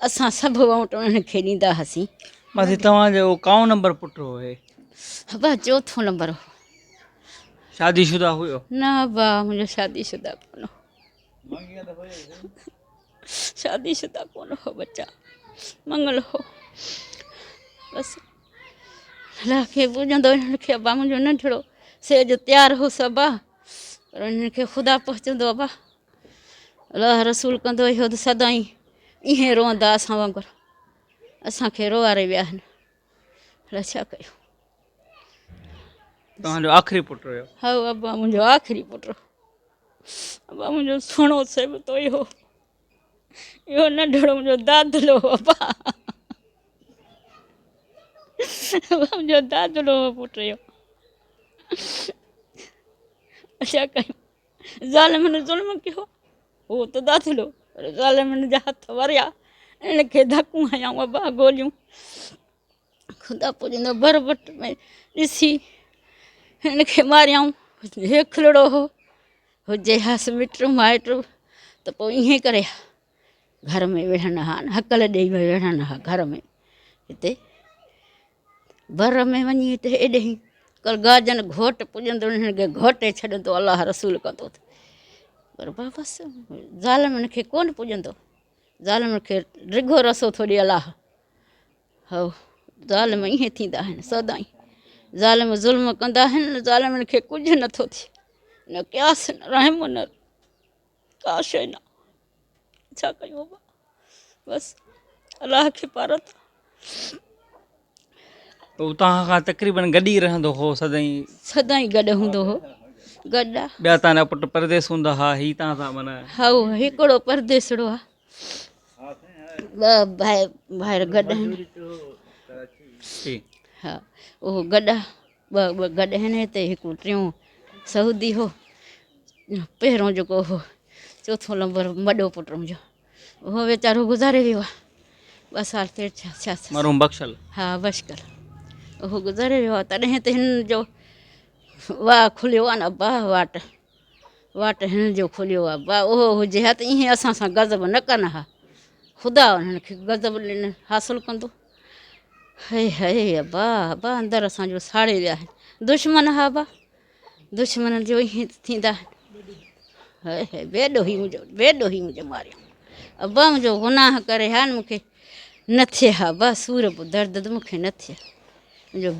اسان سڀ ووٽ انهن کي ڏيندا هئاسين. ماسي توهان جو ڪائون نمبر پٽ هو هي؟ ابا چوٿون نمبر هو. شادي شده هيو؟ نه ابا منهنجو شادي شده ڪونه هو. شادي شده ڪونه هو ٻچا مڱل هو بس الله کي پوڄندو هن کي ابا منهنجو ننڍڙو سيج تيار هوس ابا پر هن کي خدا پهچندو ابا الله رسول ڪندو اهو ته سدائين ائين روئندا اسان وانگر اسان کي روئاري ويا آهن الله ڇا ڪيو توهان جو آخري پٽ هيو هو ابا منهنجو آخري پٽ ابا منهنجو سهڻو سيبتو اهو اهو ننڍڙو منهنجو دادلو هو ابا ابا منهنجو دادلو هو پٽ اهو ڇا ڪيون ظالمن ظلم ڪيو هو ته دادلو پر ظالمن جا هٿ وريا ان کي ڌڪون هنيائون ابا گوليون خدا پڄندو بربٽ ۾ ڏسي هن کي ماريائون هيکلڙو هو هجي هاس مٽ مائٽ ته پوء ائين ڪري ها گهر ۾ وڙهن ها نه هڪل ڏيئي وڙهن ها گهر ۾ هتي بر ۾ وڃي هتي هيڏي ڪل گاجن گهوٽ پڄندو هن کي گهوٽي ڇڏندو الله رسول ڪندو پر بس ظالمن کي ڪونه پڄندو ظالمن کي ڊگهو رسو ٿو ڏي الله هو ظالم ائين ٿيندا آهن سدائين ظالم ظلم ڪندا آهن ظالمن کي ڪجهه نٿو ٿئي نه قياس نه رحم نه ڪا شيء نه ڇا ڪيون بابا بس الله کي پارت تو توهان کان تقريبن گڏ ئي رهندو هو سدائين سدائين گڏ هوندو هو گڏ ٻيا تان جا پٽ پرديس هوندا ها هي تان سان معنيٰ هو هڪڙو پرديسڙو آ ٻه ڀائر ڀائر گڏ آهن ها اهو گڏ آ ٻه ٻه گڏ آهن هتي هڪ ٽيون سعودي هو پهريون جيڪو هو چوٿون نمبر وڏو پٽ منهنجو اهو ويچارو گذاري ويو آهي ٻه سال ٿيا ڇا مرحوم بخشل ها بخشل اهو گذاري ويو آهي تڏهن ته هن جو واهه کليو آهي نه ابا واٽ واٽ هن جو کليو آهي ابا اهو هجي ها ته ائين اسان سان غضب نه ڪن ها خدا انهن کي غضب حاصل ڪندو هي هي ابا ابا اندر اسان جو ساڙي ويا آهن دشمن ها ابا دشمن جو ائين ٿيندا آهن هي هي بي ڏوهي منهنجو بي ڏوهي منهنجو ماريو ابا منهنجو گناهه ڪري ها مون کي نه ٿئي ها ابا سور به درد مون کي نه ٿئي منهنجو.